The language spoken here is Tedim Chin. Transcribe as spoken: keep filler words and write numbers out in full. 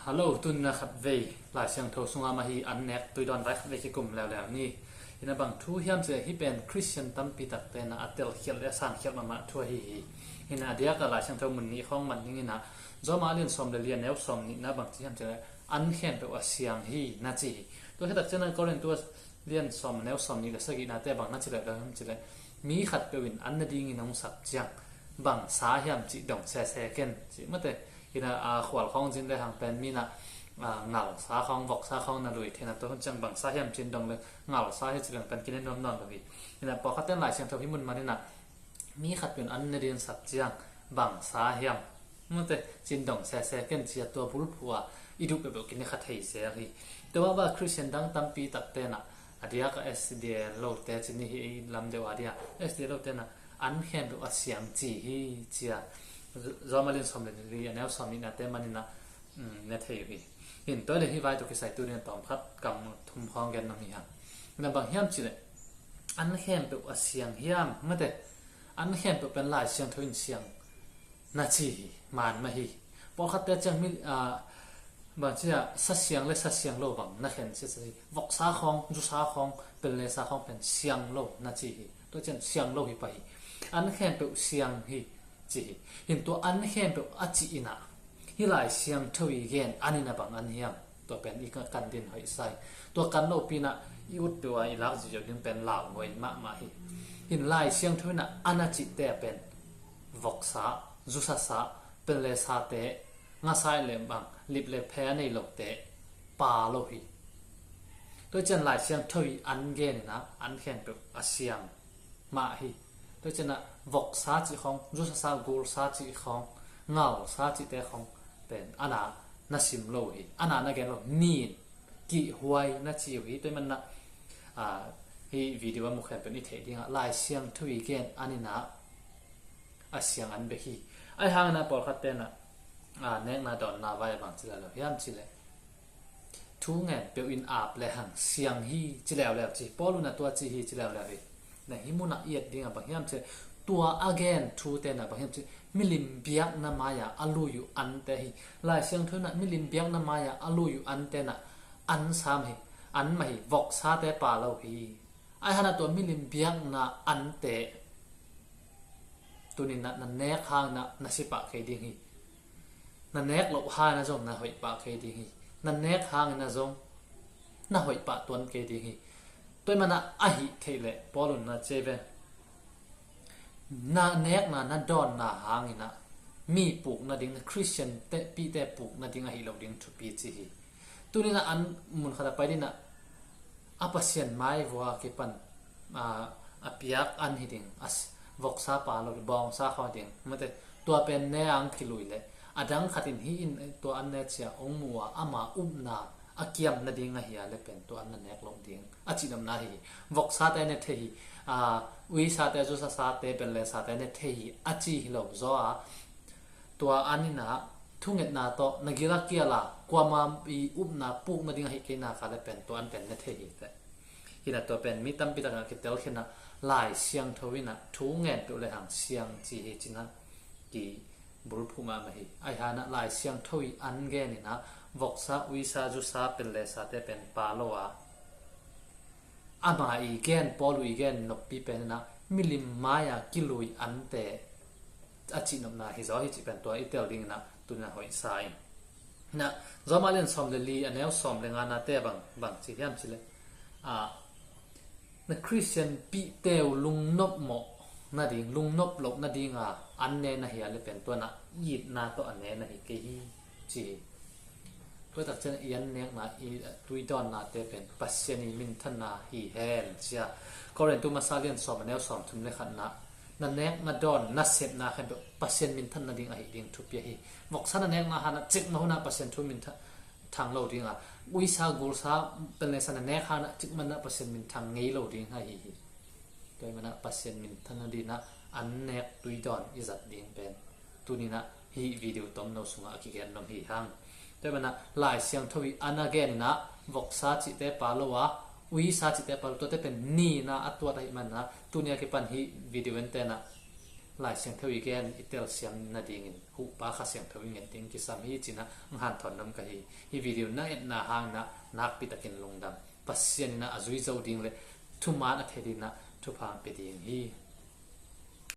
Hello, tun na khat vei Lai Siangtho sunga mah hi an nek tui dawn vai khat vei kikum leuleu ni. Ina bang thu hiam cih leh hih pen Khristian tampi takte na a telkhialh le a sankhialh mahmah thu ahi hi. Ina a diak a Lai Siangtho mun nih khawng man ding ina Roma a lian sawm le li a neu sawm nihna bang ci hiam cih leh an khempeuh a siang hi na ci hi. Tua hi tak ciangin Korintu a lian sawm a neu sawm nih le sagihnate bang na ci leh hiam cih leh mi khatpeuh in an na dingin hong sak ciang bang sa hiam cih dong sese ken cih mate. Ina a khual khawng zin le hang pen mi na a ngal sa khawng vok sa khawng na lui thei na tua hun ciang bang sa hiam cin dong le ngal sa hi ci leng pen kine nuam nawn lo hi. Ina pawlkhat ten Lai Siangtho hi mun man ina mi khatpeuh in an na dingin sak ciang bang sa hiam mate cin dong sese ken cia tua bulphuh a i duh peuhpeuh kine kha thei zel hi. Tua mah bang Khristian dang tampi takte na a diak a S D A lote ci ni hi ei lam deuh a dia S D A lote na an khempeuh a siang ci hi cia Roma a lian sawm le li a neu sawm nihnate man ina um, ne thei uh hi. Hin tua le hi vai tawh kisai tu ding tawm khat kam thum khawng gen nong hi hang. Na bang hiam cih leh an khempeuh a siang hiam mate an khempeuh pen Lai Siangtho in siang na ci hi man mah hi. Pawlkhatte ciang mi a bang cia sa siang le sa siang lo bang na khen sia sa hi. Vok sa khawng, zu sa khawng, pel le sa khawng pen siang lo na ci hi. Tua ciang siang lo hi pah hi. An khempeuh siang hi ci hi. Hin tua an khempeuh a ci ina hi Lai Siangtho i gen an ina bang an hiam. Tua pen i kan din hoih sa hi. Tua kan lopi ina i ut peuh a i lak ziau ding pen lau nuai mahmah hi. Hin Lai Siangtho ina an a cihte pen vok sa, zu sa sa, pel le sate, nga sa le bang, lip le phe a nei lote pa lo hi. Tua ciang Lai Siangtho i an gen ina an khempeuh a siang mah hi. Tua ciang a vok sa cih khawng, zu sa sa, gul sa cih khawng, ngal sa cihte khawng pen ana na sim lo hi. Ana na gen lo, nin kihhuai na ci uh hi. Tua i man na a hi video a mu khempeuh i theih ding a Lai Siangtho i gen an ina a siang an bek hi. Ai hang ina pawlkhatte na a nekna dawnna vai a bang ci lai lo hiam cih leh thu ngen peuh in ap le hang siang hi ci leuleu ci. Paul ina tua ci hi ci leuleu hi. Na hi muna i et ding a bang hiam cih leh tua a gen thute na bang hiam cih leh milim biakna mai a a lui uh ante hi. Lai Siangtho ina milim biakna mai a a lui uh ante na an sam hi. An mah hi vok sate pa lo hi. Ai hang ina tua milim biakna ante tuni ina na nek hang ina na si pah kei ding hi. Na nek loh hang ina zong na hoih pah kei ding hi. Na nek hang ina zong na hoih pah tuan kei ding hi. Tua i man a ahi theih leh Paul in na ci ve. Na nekna na dawnna hang ina mi puk nading na Khristian te pite puk nading ahi lo ding thupi ci hi. Tuni ina an mun khat a pai ding ina a Pasian mai vua kipan a piak an hi ding a vok sa pa lo bawng sa khaw ding mate tua pen ne ang kilui le a dang khat in hi in tua an ne cia ong mu a ama upna a kiam nading ahi a le pen tua an na nek lo ding a cih nopna hi hi. Vok sate ne thei hi. Ui sate zu sa sate bel le sate ne thei hi a ci hi lo zaw a tua an ina thungetna tawh na gil a kial a kuama i upna puk nading ahi kei nak a le pen tua an pen ne thei hi te. Hi ina tua pen mi tampi tak ina kitel khin a Lai Siangtho ina thu ngen peuh le hang siang ci hi ci ina ki bulphuh mahmah hi. Ai hang ina Lai Siangtho i an gen ina vok sa ui sa zu sa pel le sate pen pa lo a ama i gen Paul i gen noppi pen ina milim mai a kilui ante a cih nopna hi zaw hi cih pen tua i tel ding ina tuni ina hoih sa in. Ina Roma a lian sawm le li a neu sawm le nga nate bang bang ci hiam cih leh a na Khristian pite uh lungnop mawh nading lungnop loh nading a an ne na hi a le pen tua ina itna tawh a ne na hi kei hi ci hi. Tua tak ciang i an nekna i tui dawnnate pen Pasian i minthanna hi hen cia. Korintu masa lian sawm a neu sawm thum le khatna na nek na dawn na sepna khen peuh Pasian minthan nading ahi ding thupi ahi. Voksa na nekna hang a cikmah hun a Pasian thu minthang lo ding a uisa gulsa pelnesa na nek hang a cikmah na Pasian minthang ngei lo ding ahi hi. Tua i man a Pasian minthan nading a an nek tui dawn i zat ding pen tuni ina hih video tomno sungah a kigen nong hi hang. Tua i man a Lai Siangtho i an a gen ina voksa cihte pa lo a uisa cihte pa lo tuate pen ni ina a tuat ahih man ina tuni a kipan hih video ente ina Lai Siangtho i gen i telsiam nadingin Huhpa Kha Siangtho i nget ding kisam hi cinah hong hanthawn nuam ka hi. Hih video na etna hangin nakpi takin lungdam. Pasian inah a zui zo ding le thuman a thei dinginah thupha hong pia ding hi.